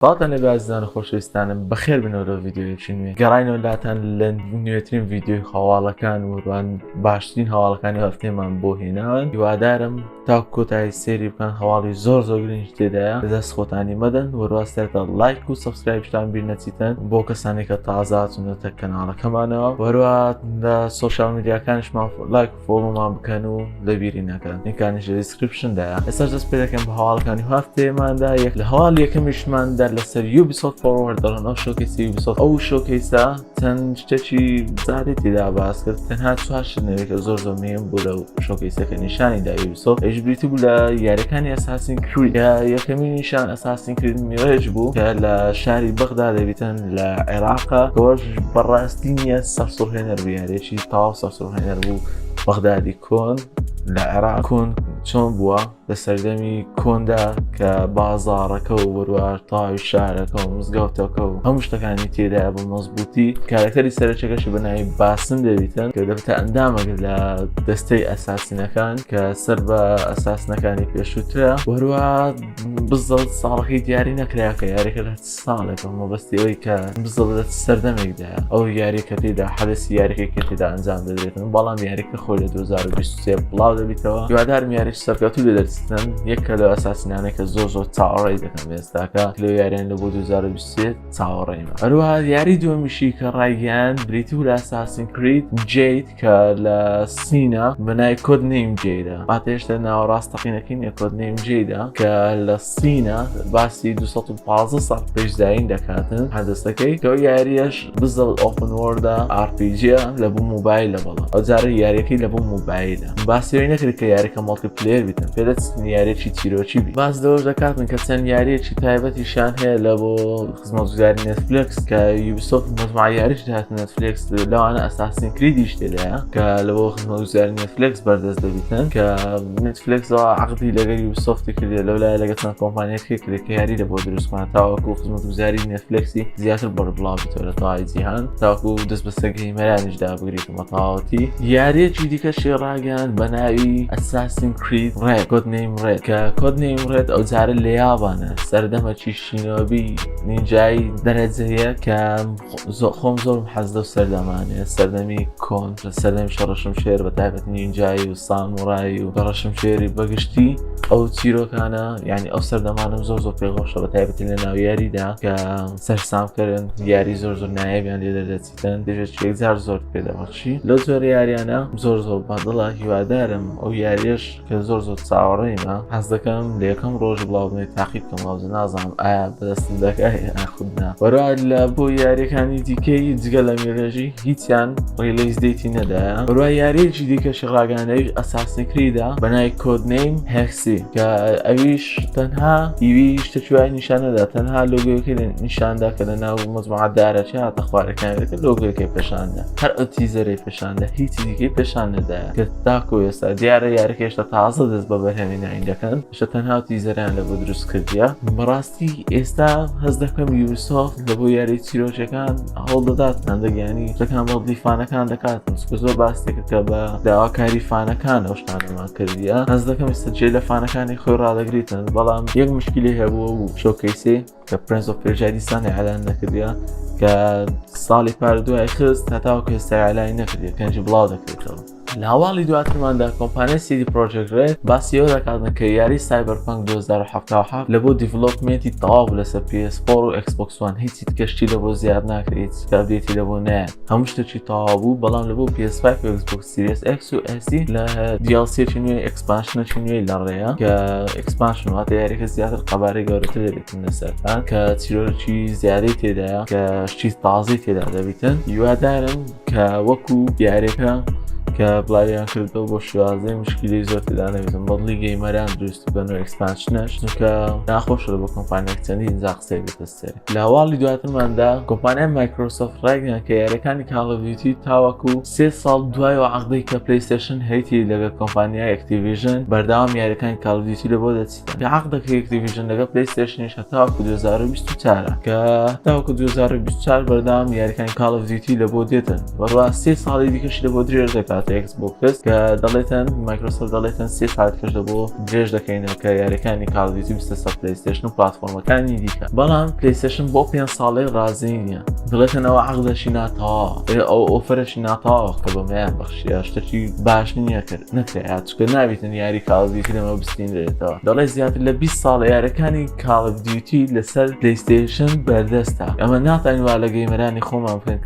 سڵاوتان لێبێ ئازیزان و خۆشەویستانم بەخێر بنەوە لە ڤیدیۆیەکی نوێ گەڕاینەوە لاتان لە نوێترین ڤیدیۆی هەواڵەکان و ڕوان باشترین هەواڵەکانی هەفتەیەمان بۆ هێناون هیوادارم تا کۆتایی سێری بکەن هەواڵی زۆر زۆر گرنگ تێدایە دەست خۆتانی مەدەن وەروا سەرتا لایک و subscribe شتان بیر نەچیتن بۆ کەسانێک کە تازە چونەتە کەناڵەکەمانەوە وەروا لە social media کانیشمان لایک follow مان بکەن و لەبیری نەکەن لینکانیش لە description دایە ئێستا دەست پێ دەکەم بە هەواڵەکانی هەفتەیەماندا یەک لە هەواڵ یەکەمیشماندا لەسەر Ubisoft Forward دەڵێن ئەو showcase ی Ubisoft ئەو showcase ە چەند شتێکی زادی تێدا باس کرد تەنها چوار شت نەبێت کە زۆر زۆر مهم بوو لەو showcase ەکە نیشانی دا Ubisoft ئەویش بریتی بوو لە یاریەکانی Assassin's Creed یەکەمین نیشان Assassin's Creed Mirage بوو کە لە شاری بەغدا دەبیتن لە عێراقە کەوەش بەڕاستی نییە سەرسوڕهێنەر بوو یاریەکی تەواو سەرسوڕهێنەر بوو بەغدادی کۆن لە عێراق کۆن چۆن بووە لە سەردەمی کۆندا کە بازاڕەکە و وەروار تاوی شارەکە و مزگەوتەکە و هەموو شتەکانی تێدا بە مەزبوطی کارەکتەری سەرەکەشی بە ناوی باسم دەبیتن کە دەبێتە ئەندامێک لە دەستەی ئەساسینەکان کە سەر بە ئەساسنەکانی پێشووترە وەروە بزەوت ساڵەکەی دیاری نەکرا کە یاریەکە لە ساڵێکە مەبەستی ئەوەی کە بزەوت لە سەردەمێکدا ئەو یاریەکە تێدا حەدەسی یاریەکە کە تێدا ئەنجام دەدرێتن بەڵام یاریەکە خۆی لە 2023 بڵاو دەبیتەوە هیوادارم یاریش سەرکەوتوو لێ دەرچن یەک لەو ئەساسینانەی کە زۆر زۆر چاوەڕێی دەکەم ئێستاکە لەو یاریان لە بۆ 2023 چاوەڕێیمە هەروەها یاری دووەمیشی کە ڕایگەیاند بریتی بوو لە Assassin's Creed Jade کە لە سینە بەنای Code Name Jade ە واتە هێشتا ناوە ڕاستەقینەکەی نیە Code Name Jade ە کە لە سینە باسی 215 ساڵ پێش زایین دەکاتن هەدەستەکەی کە یاریەش بزڵ open world ە RPG لە بۆ مۆبایلە بەڵام ئەو جارە یاریەکەی لە بۆ مۆبایلە باسی ئەوەی نەکرد کە یاریەکە multiplayer بیتن پێدەچن یاریەکی چیرۆکی بی باس لەوەش دەکاتن کە چەند یاریەکی تایبەتیشان هەیە لە بۆ خزمەتگوزاری Netflix کە Ubisoft مەجموعە یاریش دەهات Netflix لەوانە Assassin's Creed یش تێدایە کە لە بۆ خزمەتگوزاری Netflix بەردەست دەبیتن کە Netflix عقدی لەگەر Ubisoft ی کردێ لەولایە لەگەڵ چەند کۆمپانیەکی کرد کە یاری لە بۆ دروستمان تاوەکو خزمەتگوزاری Netflix ی زیاتر بەربڵاو بێتەوە لە تەواوی جیهان تاوەکو دەست بەسەر gamer انیشدا بگریت بە تەواوەتی یاریەکی دیکەشی ڕاگەیاند بە ناوی Assassin's Creed Red Code Name Red کە Code Name Red ئەو جارە لە یابانە سەردەمەکی شینۆبی نینجای دەرەجەیە کە خۆم زۆرم حەز لەو سەردەمانەیە سەردەمی کۆن لە سەردەمی شەڕەشمشێر بە تایبەت نینجایی و ساموڕایی و شەڕەشمشێری بەگشتی ئەو چیرۆکانە یعنی ئەو سەردەمانم زۆر زۆر پێخۆشە بە تایبەتی لە ناو یاریدا کە سەرسامکردن یاری زۆر زۆر نایابیان لێ دەردەچیتن دێژێک یەکجار زۆر پێدەبەخشی لەو زۆر یاریانە زۆر زۆر بەدڵە هیوادارم ئەو یاریەش کە زۆر زۆر چاوەڕێیمە حەز دەکەم لە یەکەم ڕۆژ بڵاوبنەوەی تاقی بکەمەوە نازانم ئایا بەدەستم دەکات یاخود نا وەرا لە بۆ یاریەکانی دیکەی جگە لە Mirage ی هیچیان release date ی نەدایە وەروا یاریەکی دیکەشی ڕاگەیاندەویش Assassin's Creed ە بە ناوی Code Name Hexe کە ئەویش تەنها هیوی شتێکی وای نیشان نەدا تەنها لۆگۆیەکەی نیشاندا کە لە ناو مەجموعە دارەکە هاتە خوارەکان لۆگۆیەکەی پێشاندا هەر ئەو teaser ەی پێشاندا هیچی دیکەی پێشان نەدایە کە تاکو ئێستا دیارە یاریەکە هێشتا تازە دەست بە بەرهەمهێنانی دەکەن هێشتا تەنها teaser یان لە بۆ دروست کردیە بەڕاستی ئێستا هەست دەکەم Ubisoft لە بۆ یاری چیرۆکەکان هەوڵ دەدات هەندێک ینی شتەکان بە دڵی fan ەکان دەکات چونکە زۆر باستێکە کە بە داواکاری fan ەکان ئەو شتانەمان کردیە هەست دەکەم ئێستا جێ لە fan ەکانی خۆی ڕادەگریتن بەڵام یەک مشکلی هەبوو و showcase ی کە Prince of Persia دیسان ئیعلان نەکردیە کە ساڵی پار دوای خست هەتاوەکو ئێستا ئیعلانی نەکردیە کەنجی بڵاو دەکرێتەوە لە هەواڵی دواترماندا کۆمپانیای CD Projekt Red باسی ئەوە دەکات کە یاری Cyberpunk 2077 لە بۆ development ی تەواو بوو لەسەر PS4 و Xbox One هیچی دیکەشتی لە بۆ زیاد ناکرێت هیچ update ی لە بۆ نایەت هەموو شتێکی تەواو بوو بەڵام لە بۆ PS5 و Xbox Series X و S لە DLC ێکی نوێ expansion ێکی نوێی لە ڕێیە کە expansion واتە یاریەکە زیاتر قەبارەی گەورەتر دەبێتن لەسەرتان کە چیرۆکی زیادەی تێدایە کە شتی تازەی تێدا دەبیتن هیوادارم کە وەکو یاریەکە کە بڵاویان کردەوە بۆ شێوازەی مشکلی زۆر تێدا نەبێتن بەدڵی gamer ان دروست بن و expansion ەش چونکە ناخۆشە بۆ کۆمپانیاک چەندین جا قسەی بێتە سەر لە هەواڵی دواترماندا کۆمپانیای Microsoft ڕایگەیاند کە یاریەکانی Call of Duty تاوەکو سێ ساڵ دوای ئەو عەقدەی کە PlayStation هەیتی لەگەڵ کۆمپانیای Activision بەردەوام یاریەکانی Call of Duty لە بۆ دەچیتن کە عەقدەکەی Activision لەگەڵ PlayStation یش هەتاوەکو 2024 کە هەتاوەکو 2024 بەردەوام یاریەکانی Call of Duty لە بۆ دێتن وەڕوا سێ ساڵی دیکەش لە بۆ درێژ دەکات. بداتە ئێکس بۆکس کە دەڵێتن مایکرۆسۆفت دەڵێتن سێ ساعت کەش دە بۆ درێژ دەکەینەوە کە یاریەکانی کاڵ ئۆف دیوتی بستە سەر پلەیستێشن و پلاتفۆرمەکانی دیکە بەڵام پلەیستێشن بۆ پێ ساڵەی ڕازی نییە دڵێتنەوە عەقدەشی ناتەواوە ئەو offer ەشی ناتەواوە کە بەمەیان بەخشیە شتێکی باش نییە کرد نەکرێت چونکە نابیتن یاری کاڵ ئۆف دیوتی لەمە بستینرێتەوە دەڵێ زیاتر لە 20 ساڵ یارەکانی کاڵ ئۆف دیوتی لەسەر پلەیستێشن بەردەستە ئەمە ناتوانین وا لە gamer انی خۆمان بکەین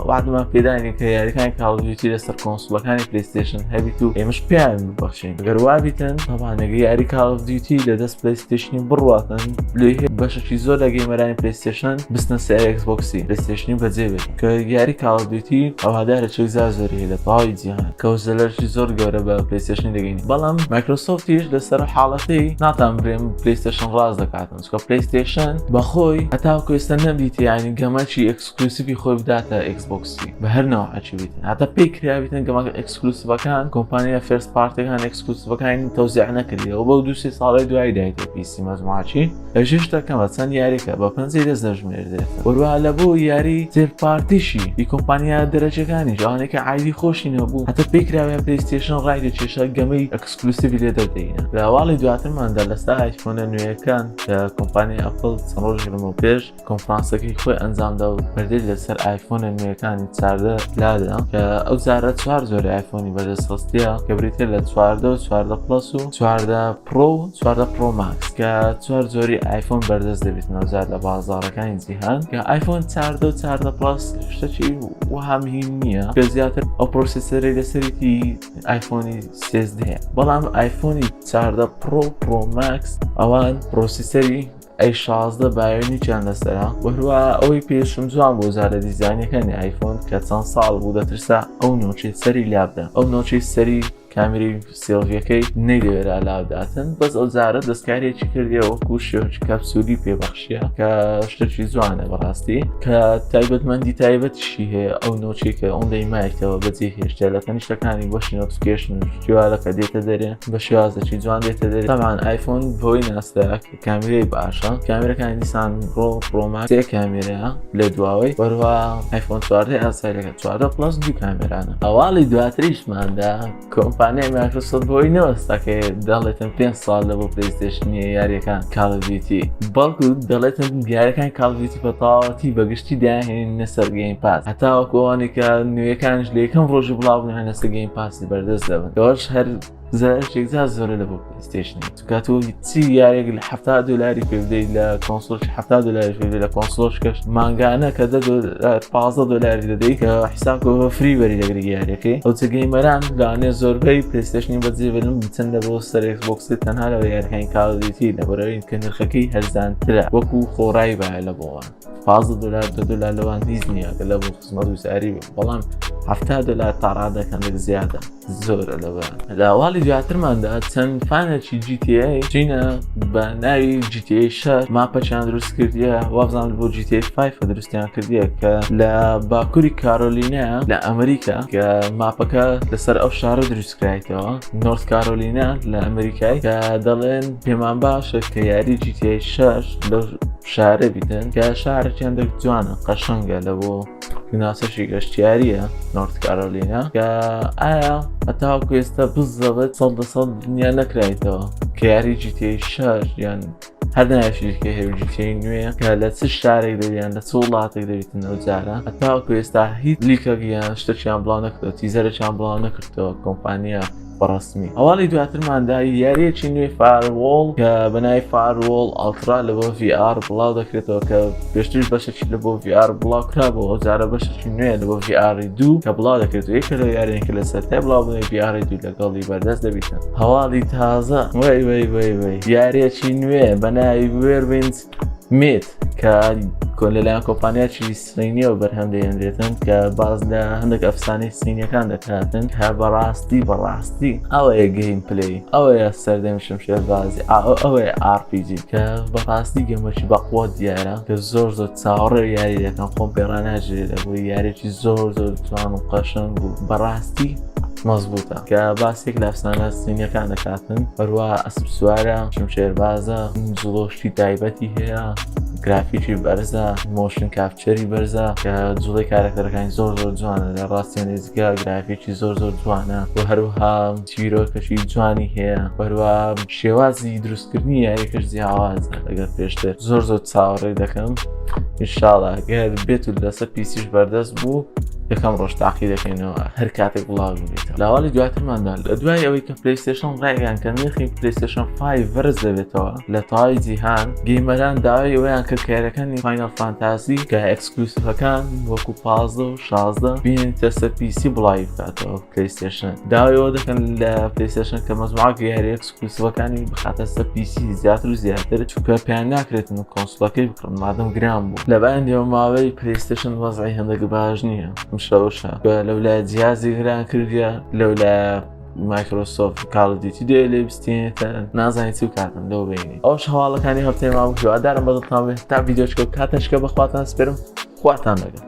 وعدمان پێدانی کە یاریەکانی کاڵ ئۆف دیوتی لەسەر console ەکانی پلەیستێشن هەبیت و ئێمەش پێیان ببەخشین گەر وابیتن تەبانەگە یاری کاڵ ئۆف دیوتی لە دەست پلەیستێشنی بڕواتن لێ بەشێکی زۆر لە gamer انی پلەیستێشن بستنە سەر ئێکس بۆکسی پلەیستێشنی بەجێ بێت کە یاری کاڵ ئۆف دیوتی هەوادارە چێک زار زۆری هەیە لە تەواوی جیهان کە زەلەرشی زۆر گەورە بە پلەیستێشنی دەگەین بەڵام مایکرۆسۆفتیش لەسەر حاڵەتی ناتان برێم پلەیستێشن ڕاست دەکاتن چونکە پلەیستێشن بەخۆی هەتاوەکو ئێستا نەمدیتی یانی game ەکی exclusive ی خۆی بداتە ئێکس بۆکسی بە هەر نەوعەکی بیتن هەتا پێی کرابیتن game ە exclusive ەکان کۆمپانیا first party ەکان exclusive ەکانی تەوزیع نەکردیەوە بەو دوو سێ ساڵی دوای دایتە PC مەجموعەکی لەژێر شتەکەمە چەند یاریکە بە پەنجەی دەست دەژمێردرێت وەروە لە بۆ یاری third party شی ی کۆمپانیا دەرەجەکانیش ئەوانەی کە عایدی خۆشی نەبوو هەتا پێی کراویان پلەیستێشن ڕای دەکێشا game ەی exclusive ی لێ دەردەینە لە هەواڵی دواترماندا لەسەر ئایفۆنە نوێیەکان کە کۆمپانیای ئەپڵ چەند ڕۆژێک لەمەو پێش کۆنفرانسەکەی خۆی ئەنجامدا و پەردەی لەسەر ئایفۆنە نوێیەکانی 14 لادا کە ئەو جارە چوار جۆری ئایفۆنی بەدەست خستیە کە بریتە لە 14 و 14 پڵەس و 14 پرۆ و 14 پرۆ ماکس کە چوار جۆری ئایفۆن بەردەست دەبێت نەوجار لە بازاڕەکانی جیهان کە ئایفۆن 14 و 14 پڵەس شتێکی وەها مهم نییە کە زیاتر ئەو processor ەی لەسەرێتی ئایفۆنی 13 بەڵام ئایفۆنی 14 پرۆ پرۆ ماکس ئەوان processor ی A 16 Bionic یان لەسەرە وەروە ئەوەی پێشم جوان بۆ جارە دیزانەکانی ئایفۆن کە چەند ساڵ بوو دەترسا ئەو notch ەی سەری لابدا ئەو notch ەی سەری کامیری سێڵڤیەکەی نەیدەوێرا لابداتن بەس ئەو جارە دەستکاریەکی کردیە وەکو شێوەکی کەپسولی پێبەخشیە کە شتێکی جوانە بەڕاستی کە تایبەتمەندی تایبەتیشی هەیە ئەو notch ێک کە ئەوەندەی مایتەوە بەجێ هێشتا لە تەنیشتەکانی بەشی notification شێوازەکە دێتە دەرێ بە شێوازێکی جوان دێتە دەرێ تەمان ئایفۆن بۆی ناسرا کامیرەی باشە کامیرەکانی دیسان پرۆ پرۆما سێ کامیرەیە لە دواوەی وەروە ئایفۆن 14 ئاسایەکە 14 پڵەس دوو کامێرانە هەواڵی دواتریشماندا کۆمپانیای مایکرۆسۆفت بۆی نەوەستا کە دەڵێتن پێ ساڵ لە بۆ پلەیستێشنی یاریەکان کاڵ ئۆف دیوتی بەڵکو دەڵێتن یاریەکان کاڵ ئۆف دیوتی بە تەواوەتی بەگشتی داهێنە سەر گەیم پاس هەتاوەکو ئەوانەی کە نوێیەکانیش لە یەکەم ڕۆژی بڵاو بوونە لەسەر گەیم پاسی بەردەست دەبن ئەوەش هەر زەرەرێک زار زۆرە لە بۆ پلەیستێشنی چونکە تۆ چی یارێک لە 70 دلاری پێ بدەیت لە console ش 70 دلاری پێ بدەیت لە console ش کەش مانگانە کە 10 دلار 15 دلاری دەدەیت کە حساب کە بە free وەری دەگری یاریەکەی ئەو چ gamer ان لەوانەیە زۆربەی پلەیستێشنی بەجێ بێنن بچن لە بۆ سەر ئێکس بۆکسی تەنها لە یاریەکانی کاڵ ئۆف دیوتی لەبەرئەوەی کە نرخەکەی هەرزانترە وەکو خۆڕایی بایە لە بۆوان 15 دلار 10 دلار لەوان هیچ نییە کە لە بۆ خزمەتگوزاری بێ بەڵام 70 دلار تا ڕادەکەندێک زیادە زۆرە لەوە لە هەواڵی دواترماندا چەند fan ێکی GTA چینە بە ناوی GTA 6 map ەکیان دروست کردیە وابزانم بۆ GTA 5 دروستیان کردیە کە لە باکووری کارۆلینا لە ئەمریکا کە map ەکە لەسەر ئەو شارە دروستکرایتەوە نۆرت کارۆلینا لە ئەمریکای کە دەڵێن پێمان باشە کە یاری GTA 6 لەو شارە بیتن کە شارێکیان دەک جوانە قەشەنگە لە بۆ ناسەشی گەشتیاریە نۆرت کارۆلینا کە ئایا هەتاوەکو ئێستا بزەبت سەد لە سەد دنیا نەکرایتەوە کە یاری GTA 6 یان هەر نایشی کە هەیە GTA نوێ کە لە چ شارێک دەبیان لە چ وڵاتێک دەبیتن ئەو جارە هەتاوەکو ئێستا هیچ leak ێک یان شتێکیان بڵاو نەکردەوە teaser ێکیان بڵاو نەکردەوە کۆمپانیا بەڕسمی هەواڵی دواترماندا یاریەکی نوێی فایەروۆڵ کە بە ناوی فایەروۆڵ ئەڵترا لە بۆ VR بڵاو دەکرێتەوە کە پێشتریش بەشێکی لە بۆ VR بڵاو کرابوو ئەو جارە بەشێکی نوێ لە بۆ VR دوو کە بڵاو دەکرێتەوە یەکە لەو یاریان کە لە سەرتای بڵاو بوونی VR دوو لەگەڵی بەردەست دەبیتن هەواڵی تازە وەی وەی وەی وەی یاریەکی نوێ بە ناوی وێرویند میت کە لەلایەن کۆمپانیاکی سینیەوە بەرهەم دەهێنرێتن کە باز لە هەندێک ئەفسانەی سینیەکان دەکاتن کە بەڕاستی بەڕاستی ئەوەیە gameplay ئەوەیە سەردەم شمشێربازی ئەوەیە RPG کە بەڕاستی game ەکی بەقوە دیارە کە زۆر زۆر چاوەڕێ یاری دەکەم خۆم پێڕاناژێ لە بۆی یارێکی زۆر زۆر جوان و قەشەنگ و بەڕاستی مەزبوطە کە باسێک لە ئەفسانە سینیەکان دەکاتن هەروە ئەسپ سوارە شمشێربازە جڵۆشتی تایبەتی هەیە. گرافیکی بەرزە، motion capture ی بەرزە کە جوڵەی کارەکتەرەکانی زۆر زۆر جوانە لە ڕاستیان نزیکە گرافیکی زۆر زۆر جوانە و هەروەها چیرۆکەشی جوانی هەیە هەروە شێوازی دروستکردنی یاریەکەش جیاوازە لەگەر پێشتر زۆر زۆر چاوەڕێ دەکەم ئینشاڵا گەر بێت و لەسەر PC ش بەردەست بوو یەکەم ڕۆژ تاقی دەکەینەوە هەر کاتێک بڵاو بێتەوە لاوالی دواترماندا لە دوای ئەوەی کە پلیستشن ڕایگەیان کە نرخی پلیستشن 5 بەرز دەبێتەوە لە تەواوی جیهان gamer ان داوای ئەوەیان کرد کە یاریەکانی Final Fantasy کە exclusive ەکان وەکو 15 و 16 بینێتە سەر PC بڵاوی بکاتەوە پلیستشن داوای ئەوە دەکەن لە پلیستشن کە مەزموعەکە یاری exclusive ەکانی بخاتە سەر PC زیاتر و زیاتر چونکە پێیان ناکرێتن و console ەکەی بکڕن مادەم گران بوو لەبان دیەوە ماوەی پلیستشن وەزعی هەندێک باش نییە مشەوشە لەولای جیازی گران کردیە لەولای مایکرۆسۆفت Call of Duty دێ لێ بستێنێتە نازانێت چی بکاتن لەو بینی ئەوش هەواڵەکانی هەفتەی مابوو هیوادارم بەدڵتان بێت تا ڤیدیۆچکە و کاتەشکە بەخواتان سپێرم خواتان لەگەڵ.